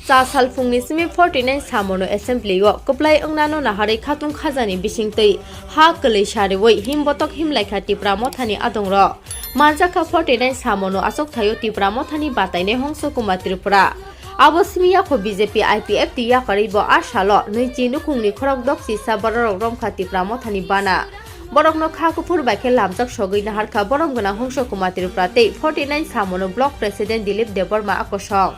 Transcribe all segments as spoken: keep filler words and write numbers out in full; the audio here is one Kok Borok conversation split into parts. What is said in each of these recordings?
Cha salphungni simi forty nine samono assembly o kwplai wngnano naharwi khatung khajani bisingtwi ha kwlwi sariwi himbotok himlaikha Tipra Mothani adongrok. Manjakha forty nine samono achuk thaio Tipra Mothani batainai Hongso Kumar Tripura. Abo simi yakho B J P I P F T yakarwi bo a salo nwichi nukhungni khorok doksi sa bororok romkha Tipra Mothani bana. Borokno kha kuphur bai khe lamjak sogwi naharkha borom gwnang Hongso Kumar Tripura tei forty nine samono block president Dilip Debbarma a kosong.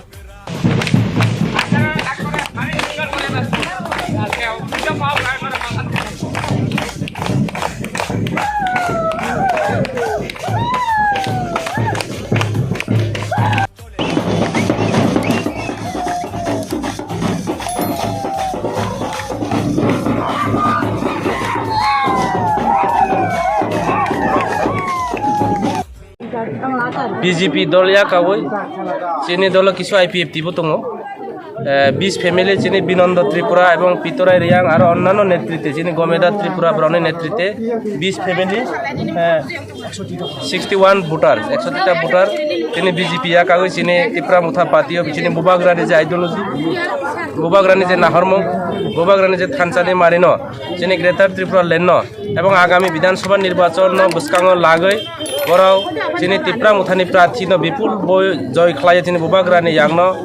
B J P dol yakawi chini dolo kisu I P F T bo tongo. Eh, bis family chini Binondo Tripura ebong Pitorai Riang aro onnano netrite chini Gomeda Tripura borokni netrite bis family, eh, sixty one voter, ekso tita voter chini B J P yakawi chini Tipra Motha party o chini Bubagrani je ideology, Bubagrani je nahormung, Bubagrani je thansani marino chini Greater Tripura Land no ebong agami Bidhan Sabha nirbachon no bwskango lagwi borok chini Tipra Mothani prarthi no bipul boi joy khlai chini Bubagrani yang no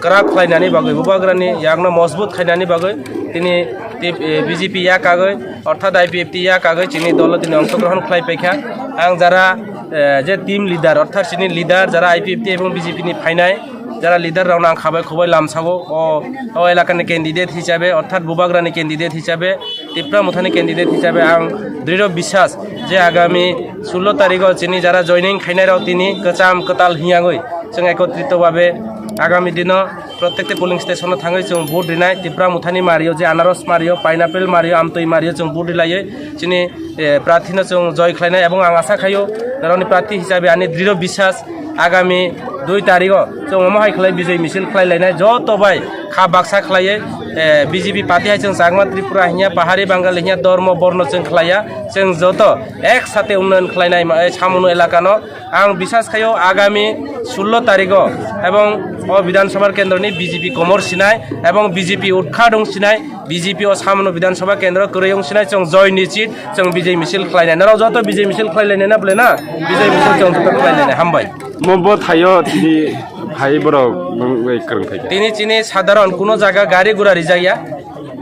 kwrak khlainani bagwi, Bubagrani yakno mojbut khainani bagwi tini tip-, eh, B J P yakagwi, orthat I P F T yakagwi chini dolo tini ongshogrohon khlai paikha. Ang jara, eh, je team leader, orthat chini leader, jara I P F T ebong B J P ni phainai, jara leader rokno ang khabai khubai lamsao, o, o elakani candidate hisabe, orthat Bubagrani candidate hisabe, Tipra Mothani candidate hisabe ang dridho biswas je agami sullo tarikho chini jara joining khainai rok tini kwcham kwtal hiyangwi chwng ekotrito babe agami dino protekte polling station o thangwi chwng vote rinai. Tipra Mothani mario je anaros mario, pineapple mario, amtwi mario chwng vote rilaiwi chini, eh, prarthi no chwng joy khlainai. Ebong ang asa khaio norokni prarthi hisabe ani dridho biswas agami dui tarikho chwng omo hai khlai bijoi misil khlai lainai joto bai kha baksa khlaiwi, eh, B J P party hai chwng chakma Tripura hinya, pahari Bangali hinya, dormo borno chwng khlaiya, chwng joto ek sate unnayon khlainai ma, eh, samono elakano. Ang biswas khaio agami sullo tarikho ebong o Bidhan Sabha kendroni B J P komor sinai ebong B J P utkha dong sinai, B J P o samono Bidhan Sabha kendro kwrwi wng sinai chwng joy nichit chwng bijoi misil khlainai. Norok joto bijoi misil khlai lainai na bwle na? Bijoi misil chwng joto khlai lainai. Hambai. Mo bo thaio tini hai borok nung bai kwrwng thai. Tini chini sadharon kuno jaga gari gura rijak ya.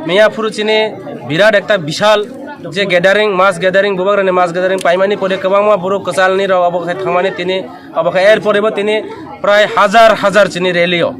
Miya phuru chini birat ekta bishal je gathering, mass gathering, Bubagrani mass gathering paimani pore kwbangma borok kwchalni rok obo khai thangmani tini obo khai er pore bo tini prai hajar hajar chini rally o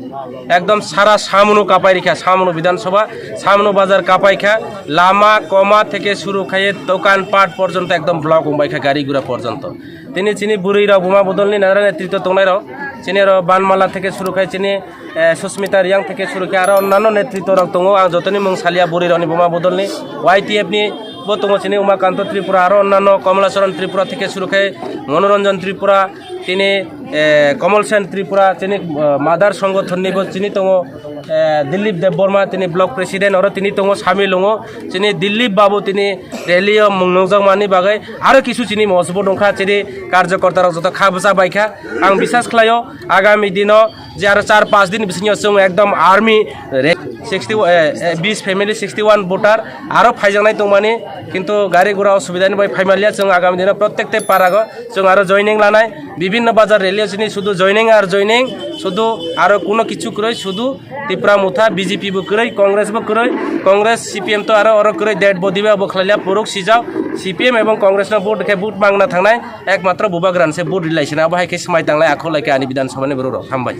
ekdom sara samunu kapai rikha, samunu Bidhan Sabha, samunu bazar kapai kha, lama koma theke suru khai dokan pat porjonto ekdom block wngbai kha gari gura porjonto. Tini chini bwrwi rok buma bodolni nara netrito tongnai rok, chini oro Banmala theke suru khai chini, eh, Susmita Riang theke suru khai aro onnano netrito rok tongo, ang jotoni mung salia bwrwi rokni buma bodolni. Y T F ni bo tongo chini Umakanto Tripura aro onnano Komolacharan Tripura theke suru khai Monoranjan Tripura, tini, eh, Komol Sen Tripura chini, eh, mother songothonni bo chini tongo. Eh, Dilip Debbarma tini block president oro tini tongo, samil wngo. Chini Dilip babu tini rally o mung nungjak mani bagwi aro kisu chini mosbo nungkha, chini karjokorta rok joto kha bwsa baikha. Ang biswas khlaio agami dino je aro char panch din bisingo chwng ekdom army re-, sixty, eh, eh, bis family sixty one voter aro phaijaknai tongmani, kintu gari gura osubidani bai phaimalia. Chwng agami dino protekte parago chwng aro joining lanai, bibhinno bazar rally o chini sudu joining ar joining, sudu aro kuno kichu kwrwi, sudu Tipra Motha, B J P bo kwrwi, Congress bo kwrwi, Congress, C P M to aro oro kwrwi, dead body bai obo khlaila, puruk sijak, C P M ebong Congress no vote khe vote mangna thangnai, ekmatro Bubagrani se vote rilai sina, abo hai khe swmai tanglai, akhor lai khe ani Bidhan Sabha ni borok rok. Hambai.